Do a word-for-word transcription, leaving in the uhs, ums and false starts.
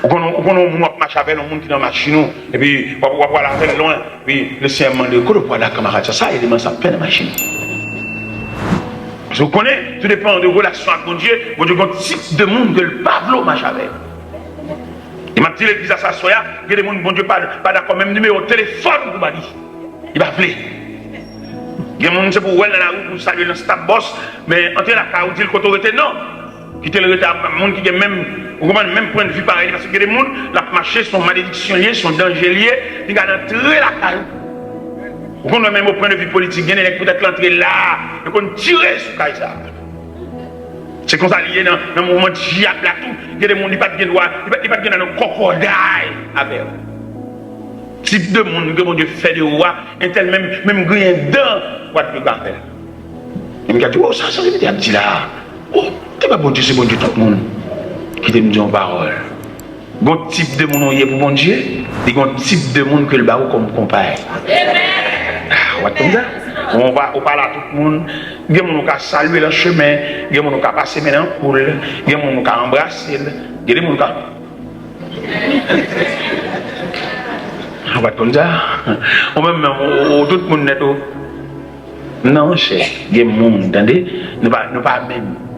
Ou konnen, ou konnen yon moun w ap mache avè l, yon moun ki nan machin ou, epi w ap, w ap pale avè l lwen, epi Lesenyè mande, "Kote w pral la, kanmarad sa?" Sa eleman sa ap fè nan machin. Paske ou konnen, tou depan de relasyon ak Bondye, Bondye gen yon tip de moun ke l pa vle w mache avè l. E m ap di legliz la sa aswè a, gen de moun Bondye pa, pa dakò menm nimewo telefòn ou pou ba li. Li pa vle. Gen moun se pou w wè l nan lari, pou w salye l nan Stap Bòs, men antre lakay ou, di l kote w rete, non. Kite l rete ak moun ki gen menm, ou konprann, menm pwennvi parèy li, paske gen de moun, l ap mache, se yon malediksyon li ye, se yon danje li ye, li ka antre lakay ou. Ou konn wè menm o pwennvi politik, gen de nèg poutèt l antre la, yo konn tire sou kay sa. Se konsa li ye nan, nan mouvman dyab la tou. Gen de moun li pa t gen dwa, li pa, li pa t gen dwa nan kòkòday avè w. Tip de moun ke Bondye fè de ou a, entèl menm, menm griyen dan, w ap di w ka fè l. E m ka di, "Oh, sa, sa, sa, ap di la. Oh, te pa Bondye, se Bondye tout moun." Kite m di yon pawòl. Gon tip de moun ou ye pou Bondye, li gon tip de moun ke l ba ou kòm konpay. Ah, w ap tann sa? Ou pa, ou pa la tout moun. Gen moun ou ka salye nan chemen, gen moun ou ka pase men nan kou l, gen moun ou ka anbrase l, gen de moun ou ka Ou pa t konn sa? Ou menm menm, ou, ou tout moun nèt ou. Non, monchè, gen moun, tande, nou pa, nou pa menm.